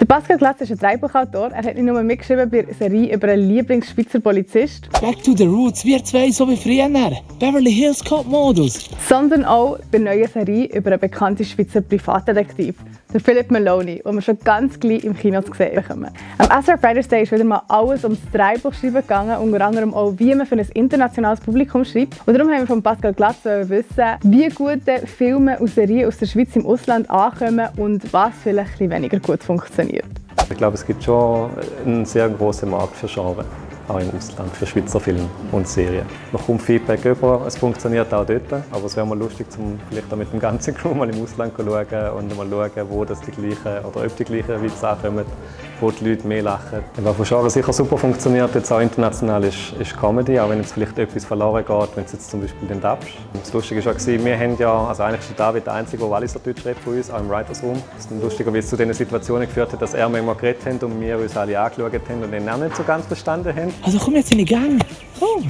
Der Pascal Glatz ist ein Drehbuchautor. Er hat nicht nur mitgeschrieben bei einer Serie über einen Lieblingsschweizer Polizist. Back to the roots, wir zwei so wie früher. Beverly Hills Cop-Modus. Sondern auch bei einer neuen Serie über einen bekannten Schweizer Privatdetektiv, der Philipp Maloney, den wir schon ganz gleich im Kino zu sehen bekommen. Am SRF Writers Day ist wieder mal alles ums Drehbuchschreiben gegangen, unter anderem auch, wie man für ein internationales Publikum schreibt. Und darum haben wir von Pascal Glatz wissen, wie gute Filme und Serien aus der Schweiz im Ausland ankommen und was vielleicht ein bisschen weniger gut funktioniert. Ich glaube, es gibt schon einen sehr grossen Markt für Genre, auch im Ausland, für Schweizer Filme und Serien. Noch kommt Feedback über, es funktioniert auch dort, aber es wäre mal lustig, vielleicht auch mit dem ganzen Crew mal im Ausland zu schauen und mal schauen, wo das die gleichen oder ob die gleichen Witze ankommen, wo die Leute mehr lachen. Was von Genre sicher super funktioniert, jetzt auch international, ist Comedy, auch wenn jetzt vielleicht etwas verloren geht, wenn es jetzt zum Beispiel den Dabst. Das Lustige war, wir haben ja, also eigentlich ist David der Einzige, der Walliser Deutsch redet von uns, auch im Writers Room. Das ist dann lustiger, wie es zu diesen Situationen geführt hat, dass er manchmal geredet hat und wir uns alle angeschaut haben und ihn auch nicht so ganz verstanden haben. Also komm jetzt in die Gang. Oh.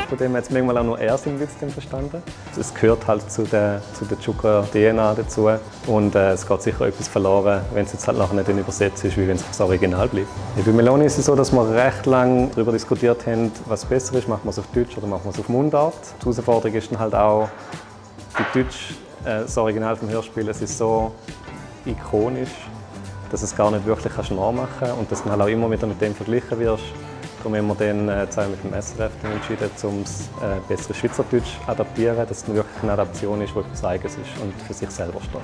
Von dem hat manchmal auch nur er seinen Witz verstanden. Es gehört halt zu der Joker-DNA dazu und es geht sicher etwas verloren, wenn es jetzt halt nachher nicht übersetzt ist, wie wenn es das Original bleibt. Bei Maloney ist es so, dass wir recht lange darüber diskutiert haben, was besser ist, machen wir es auf Deutsch oder machen wir es auf Mundart. Die Herausforderung ist dann halt auch, die Deutsch, das Original vom Hörspiel, es ist so ikonisch, dass es gar nicht wirklich nachmachen kannst und dass du halt auch immer wieder mit dem verglichen wirst. Darum haben wir dann zusammen mit dem SRF entschieden, um das bessere Schweizerdeutsch zu adaptieren, dass es wirklich eine Adaption ist, die etwas Eigenes ist und für sich selber steht.